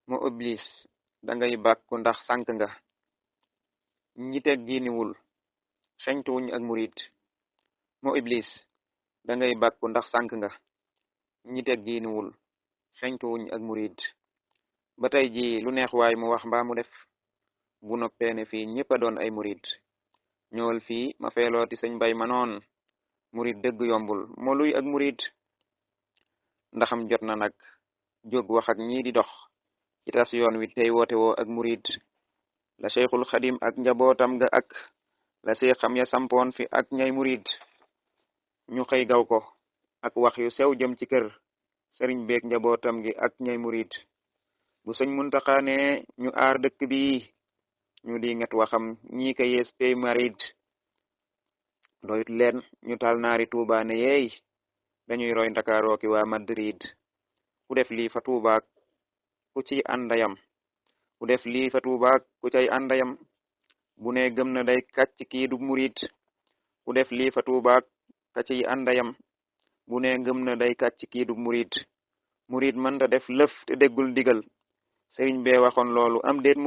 mo iblis da ngay bàkku ndax sànk nga ñi teg diiniwul xeñtuwuñ ak murid mo iblis da ngay bàkku ndax sànk nga ñi teg diiniwul xeñtuwuñ ak murid ba tey ji lu neex waay mu wax mbaa mu def bu noppeene fii ñëpp a doon ay murid ñëwal fii ma feelooti sëñ bay ma noon murid dëgg yombul moo luy ak murid ndaxam jot na nag jóg wax ak ñii di dox ci tas yoon wi tey woote woo ak murid la cheikhul xadim ak njabootam ga ak la seexam ya sampoon fi ak ñay murid ñu xëy gaw ko ak wax yu sew jëm ci kër sëriñ beeg njabootam gi ak ñay murid bu sëñ muntaxaane ñu aar dëkk bi ñu di nget waxam ñii ka yees tey murid doyut leen ñu tal naari Tuuba ne yeey dañuy roy Ndakaaroo ki waa Madrid ku def lii fa Tuuba ku ci àndayam ku def lii fa Tuuba ku cay àndayam bu ne gëm na day kàcc kii du murid ku def lii fa Tuuba ka ciy àndayam bu ne gëm na day kàcc kii du murid murid mënta def lëf te déggul digal sëriñ bee waxoon loolu am déet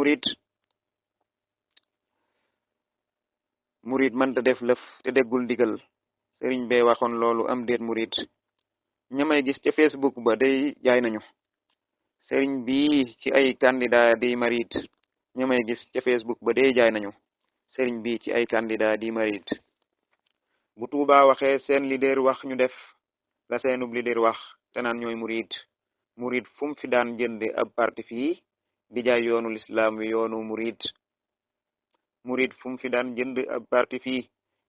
murid mënta def lëf te déggul digal sëriñ bee waxoon loolu am déet murid ñamay gis ca Facebook ba day jaay nañu sëriñ bi ci ay candidat di marid ñamay gis ca Facebook ba day jaay nañu sëriñ bi ci ay candidat di marid bu Tuuba waxee seen leader wax ñu def la seenub leader wax te naan ñooy murid fu mu fi daan jënde ab parti fii di jaay yoonu lislaam wi yoonu murid fu mu fi daan jënd ab parti fii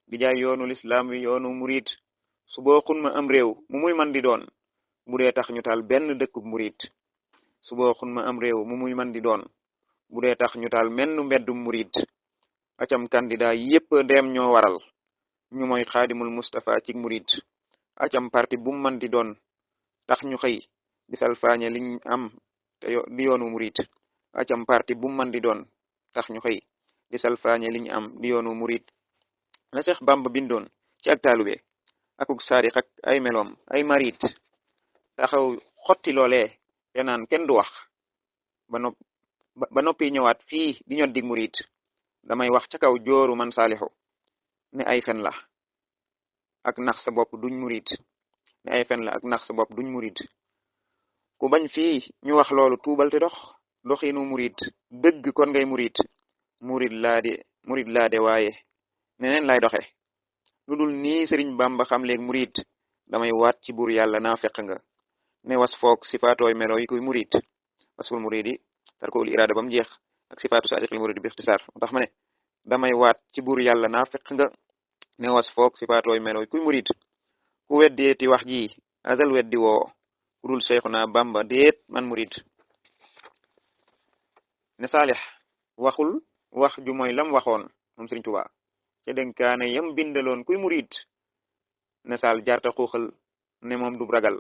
di jaay yoonu lislaam wi yoonu murid su boo xun ma am réew mu muy man di doon bu dee tax ñu taal benn dëkkub murid su boo xun ma am réew mu muy man di doon bu dee tax ñu taal menn mbeddum murid acam candidat yépp dem ñoo waral ñu mooy xaadimul Mustafa ci murid acam parti bu man di doon tax ñu xëy di salfaañe liñ am te di yoonu murid acam parti bu man di doon tax ñu xëy di salfaañe liñ am di yoonu murid la Seex Bamba bindoon ci ak taalube akuk saadix ak ay meloom ay marid taxaw xotti loolee te naan kenn du wax ba noppi ñëwaat fii di ñot dig murid damay wax ca kaw jooru man saalixu ne ay fen la ak nax sa bopp duñ murid ne ay fen la ak nax sa bopp duñ murid ku bañ fii ñu wax loolu tuubal te doxinu murid dëgg kon ngay murid laa de waaye neneen lay doxe lu dul nii sëriñ Bamba xam léeg murid damay waat ci buur yàlla naa fekk nga ne was foog sifaatooy melo yi kuy murid wasful muridi tarkul irada bam jeex ak sifaatu sadiqil muridi bi ixtisaar tax ma ne damay waat ci buur yàlla naa fekk nga ne was foog sifaatooy melo yi kuy murid ku weddeeti wax ji azal weddi woo ku dul Seexuna Bamba déet man murid ne saalix waxul wax ju mooy lam waxoon moom Sëriñ Tuubaa ca dénkaane yam bindaloon kuy murid ne saal jarta xuuxal ne moom du ragal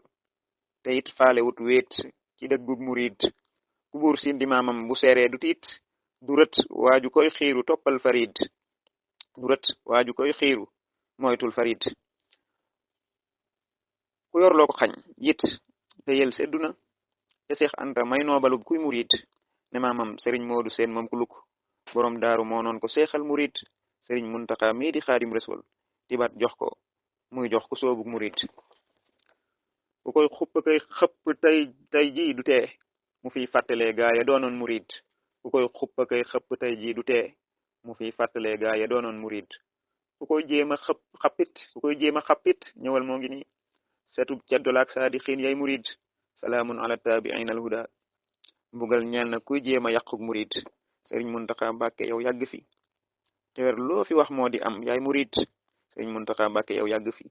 te it faalewut weet ci dëggug murid ku buur si ndimaamam bu seeree du tiit du rët waaju koy xiiru toppal farid du rët waaju koy xiiru moytul farid ku yorloo ko xañ yit te yel sedduna te Seex Anta may noobalub kuy murid ne maamam Sëriñ Moodu Seen moom ku luk borom daaru moo noon ko seexal murid Sëriñ Muntaxa mii di Xaadim Rasul tibat jox ko muy jox ku soobug murid ku koy xupp koy xëpp tey ji du tee mu fiy fàttalee gaaya doonoon murid ku koy xupp koy xëpp tey ji du tee mu fiy fàttalee gaaya doonoon murid ku koy jéema xappit ñëwal moo ngi ni setub ceddolaak saadixiin yay murid salaamun ala taabiin al huda mbugal ñeel na kuy jéema yàquk murid Sëriñ Muntaxa Mbàkke yow yàgg fi tewer loo fi wax moo di am yaay murid Sëriñ Muntaxa Mbàkke yow yàgg fi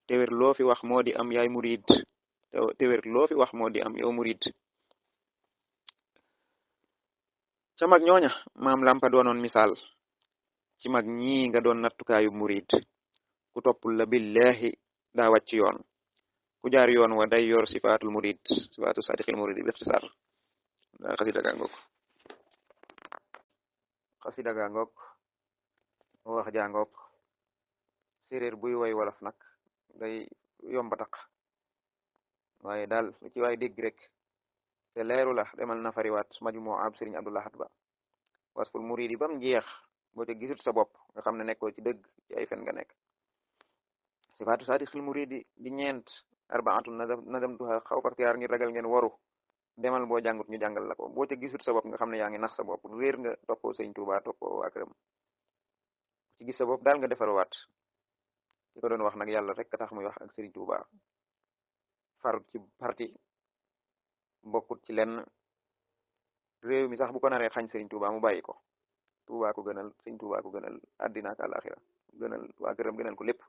tewer loo fi wax moo di am yaay murid tewer loo fi wax moo di am yow murid ca mag ñooña maam lampa doonoon misaal ci mag ñii nga doon nattukaayu murid ku toppul la billahi daa wàcc yoon ku jaar yoon wa day yor sifaatul murid sifaatu sadiqil murid bi ixtisaar daa xasida ga ngoog wax ja ngoog séeréer buy woy wolof nag day yomba taq waaye daal lu ci waay dégg rek te leeru la demal nafariwaat majmu ab Sëriñ Abdul Ahad Ba wasful muridi bam jeex boo ca gisut sa bopp nga xam ne nekkoo ci dëgg ci ay fen nga nekk. sifaatu saadixil muridi di ñeent arbaatu nadamtuha xaw partiyaar ngir ragal ngeen waru demal boo jàngut ñu jàngal la ko boo ca gisut sa bopp nga xam ne yaa ngi nax sa bopp réer nga toppoo Sëriñ Tuubaa toppoo waa këram ci gis sa bopp daal nga defarwaat ki ko doon wax nag yàlla rek tax muy wax ak Sëriñ Tuubaa farut ci parti bokkut ci lenn réew mi sax bu ko naree xañ Sëriñ Tuubaa mu bàyyi ko Tuubaa ko gënal Sëriñ Tuubaa ko gënal àddina ak àlaxira gënal waa këram gënal ko lépp